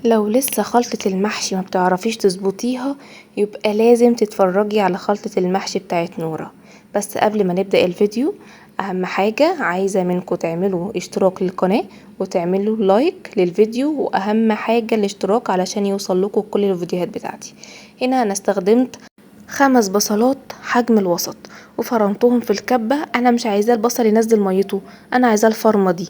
لو لسه خلطة المحشي ما بتعرفيش تظبطيها يبقى لازم تتفرجي على خلطة المحشي بتاعت نورة. بس قبل ما نبدأ الفيديو اهم حاجة عايزة منكم تعملوا اشتراك للقناة وتعملوا لايك للفيديو، واهم حاجة الاشتراك علشان يوصل لكم كل الفيديوهات بتاعتي. هنا انا استخدمت 5 بصلات حجم الوسط وفرمتهم في الكبة. انا مش عايزاه البصل ينزل ميته، انا عايزاه الفرمة دي،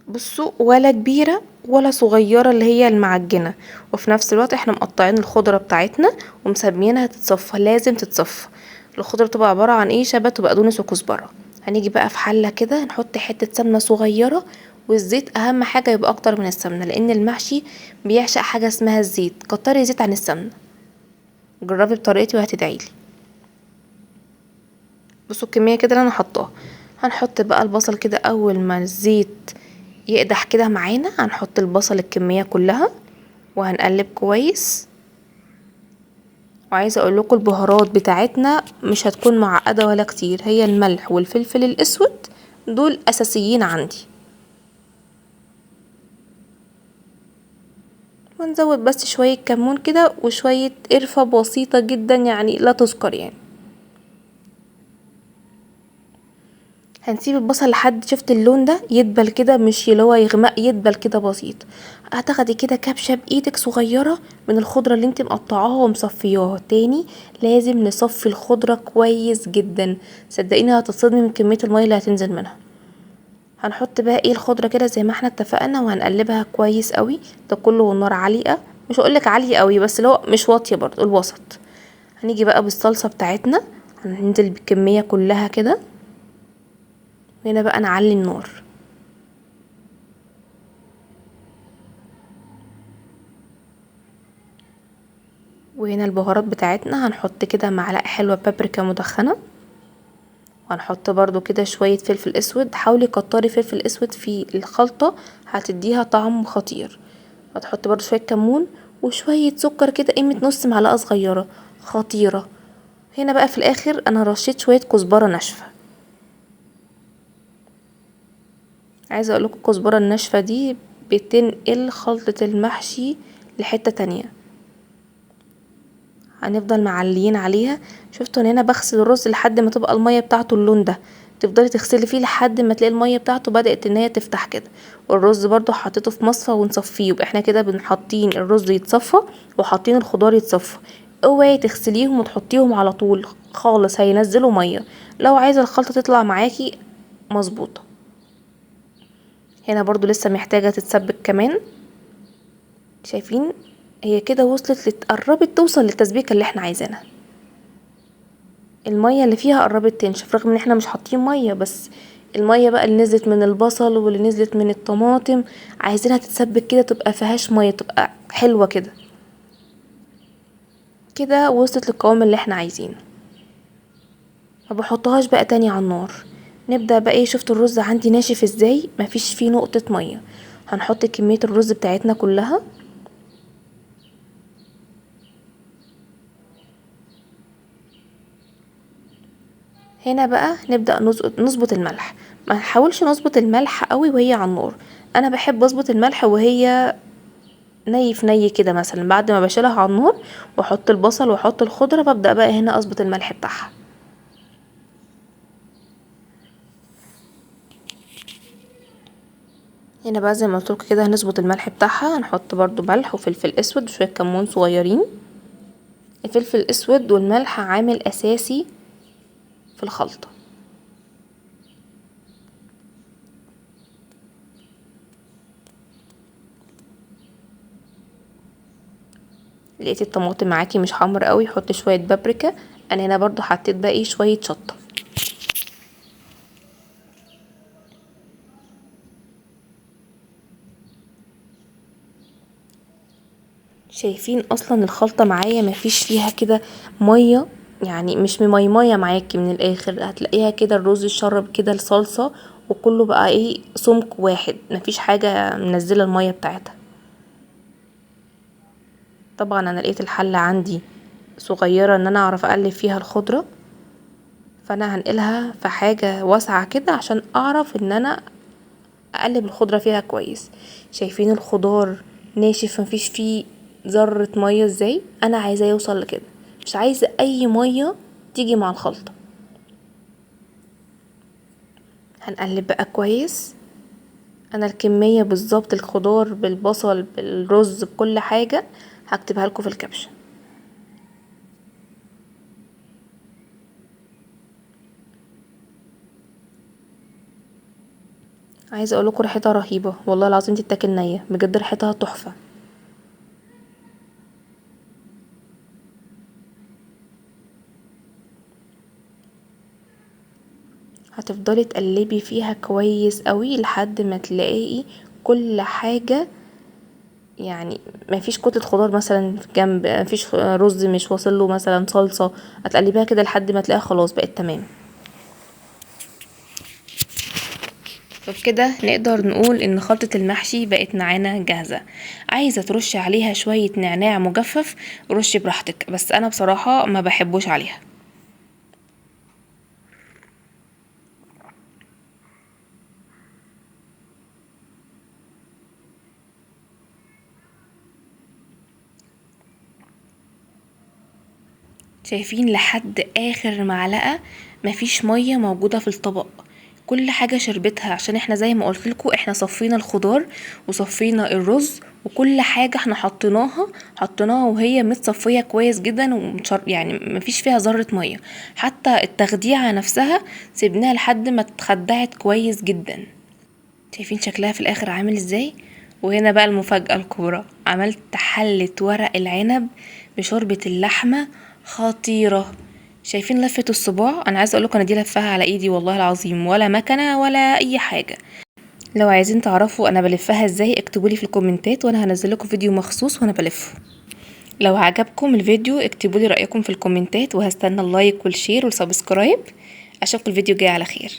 بصوا ولا كبيرة ولا صغيرة اللي هي المعجنة. وفي نفس الوقت احنا مقطعين الخضرة بتاعتنا ومسميينها تتصفى، لازم تتصفى. الخضرة بتبقى عبارة عن ايه؟ شبت وبقدونس وكزبرة. هنيجي بقى في حلة كده نحط حتة سمنة صغيرة، والزيت اهم حاجة يبقى اكتر من السمنة لان المحشي بيعشق حاجة اسمها الزيت. كتري زيت عن السمنة، جربي بطريقتي وهتدعيلي. بصوا الكمية كده اللي انا حطاها. هنحط بقى البصل كده اول ما الزيت يقدح كده معانا هنحط البصل الكمية كلها وهنقلب كويس. وعايزة اقول لكم البهارات بتاعتنا مش هتكون معقدة ولا كتير، هي الملح والفلفل الاسود دول اساسيين عندي. ونزود بس شوية كمون كده وشوية قرفة بسيطة جدا يعني لا تذكر. هنسيب البصل لحد شفت اللون ده يدبل كده، مش اللي هو يغمق، يدبل كده بسيط. هتاخدي كده كبشة بايدك صغيرة من الخضرة اللي انت مقطعاها ومصفياها. تاني لازم نصفي الخضرة كويس جدا، صدقيني هتتصدمي من كمية المية اللي هتنزل منها. هنحط بقى ايه الخضرة كده زي ما احنا اتفقنا وهنقلبها كويس قوي، ده كله والنار عالية، مش هقولك عالية قوي بس اللي هو مش واطية برضو، الوسط. هنيجي بقى بالصلصة بتاعتنا هننزل بالكمية كلها كده. هنا بقى نعلي النار. وهنا البهارات بتاعتنا هنحط كده معلقة حلوة بابريكا مدخنة، وهنحط برضو كده شوية فلفل اسود. حاولي كتري فلفل اسود في الخلطة هتديها طعم خطير. هتحطي برضو شوية كمون وشوية سكر كده قيمة نص معلقة صغيرة، خطيرة. هنا بقى في الاخر انا رشيت شوية كزبرة ناشفة. عايزة اقول لكم الكزبرة الناشفة دي بتنقل خلطة المحشي لحتة تانية. هنفضل معليين عليها. شفتوا ان انا بغسل الرز لحد ما تبقى المية بتاعته اللون ده، تفضلي تغسلي فيه لحد ما تلاقي المية بتاعته بدأت ان هي تفتح كده. والرز برضو حطيته في مصفى ونصفيه، يبقى احنا كده بنحطين الرز يتصفى وحاطين الخضار يتصفى. اوعي تغسليهم وتحطيهم على طول خالص، هينزلوا مية. لو عايزة الخلطة تطلع معاكي مظبوطة. هنا برضو لسه محتاجة تتسبك كمان. شايفين هي كده وصلت قربت توصل للتسبيكة اللي احنا عايزينها. المية اللي فيها قربت تنشف رغم ان احنا مش حاطين مية، بس المية بقى اللي نزلت من البصل واللي نزلت من الطماطم عايزينها تتسبك كده، تبقى فيهاش مية، تبقى حلوة كده. كده وصلت للقوام اللي احنا عايزينه. ما بحطهاش بقى تاني على النار. نبدأ بقى ايه، شفتوا الرز عندي ناشف ازاي، مفيش فيه نقطة مية. هنحط كمية الرز بتاعتنا كلها. هنا بقى نبدأ نظبط الملح. ما نحاولش نظبط الملح قوي وهي على النار، انا بحب اظبط الملح وهي ني في ني كده، مثلا بعد ما بشيلها على النار واحط البصل واحط الخضرة ببدأ بقى هنا اظبط الملح بتاعها. هنا بقى زي ما قلت لكم كده هنظبط الملح بتاعها. هنحط برضو ملح وفلفل اسود وشويه كمون صغيرين. الفلفل الاسود والملح عامل اساسي في الخلطه. لقيتي الطماطم معاكي مش حمر قوي حطي شويه بابريكا. انا هنا برضو حطيت بقى ايه شويه شطه. شايفين اصلا الخلطه معايا مفيش فيها كده ميه، يعني مش مميميه معاكي من الاخر. هتلاقيها كده الرز شرب كده الصلصه وكله بقى ايه سمك واحد، مفيش حاجه منزله الميه بتاعتها. طبعا انا لقيت الحله عندي صغيره ان انا اعرف اقلب فيها الخضره، فانا هنقلها في حاجه واسعه كده عشان اعرف ان انا اقلب الخضره فيها كويس. شايفين الخضار ناشف مفيش فيه ذره مية ازاي. انا عايزاه يوصل لكده، مش عايزه اي مية تيجي مع الخلطة. هنقلب بقى كويس. انا الكمية بالظبط الخضار بالبصل بالرز بكل حاجة هكتبها لكم في ال caption. عايزه اقول لكم ريحتها رهيبة والله العظيم، تتاكل نيه بجد، ريحتها تحفة. هتفضلي تقلبي فيها كويس قوي لحد ما تلاقي كل حاجة، يعني مفيش كتلة خضار مثلا في جنب، مفيش رز مش واصل له مثلا صلصه، هتقلبيها كده لحد ما تلاقيها خلاص بقت تمام. وبكده نقدر نقول ان خلطة المحشي بقت معانا جاهزة. عايزة ترشي عليها شوية نعناع مجفف رشي براحتك، بس انا بصراحة ما بحبوش عليها. شايفين لحد اخر معلقة مفيش مية موجودة في الطبق، كل حاجة شربتها، عشان احنا زي ما قلت لكم احنا صفينا الخضار وصفينا الرز وكل حاجة احنا حطيناها وهي متصفية كويس جدا، يعني مفيش فيها ذرة مية. حتى التخديعة نفسها سيبناها لحد ما اتخدعت كويس جدا. شايفين شكلها في الاخر عامل ازاي؟ وهنا بقى المفاجأة الكبرى، عملت حلة ورق العنب بشوربة اللحمة خطيرة. شايفين لفة الصباع؟ انا عايزة اقولكم انا دي لفاها على ايدي والله العظيم، ولا مكنة ولا اي حاجة. لو عايزين تعرفوا انا بلفها ازاي اكتبولي في الكومنتات وانا هنزل لكم فيديو مخصوص وانا بلفه. لو عجبكم الفيديو اكتبولي رأيكم في الكومنتات، وهستنى ال like وال share وال subscribe. اشوفكم الفيديو الجاي على خير.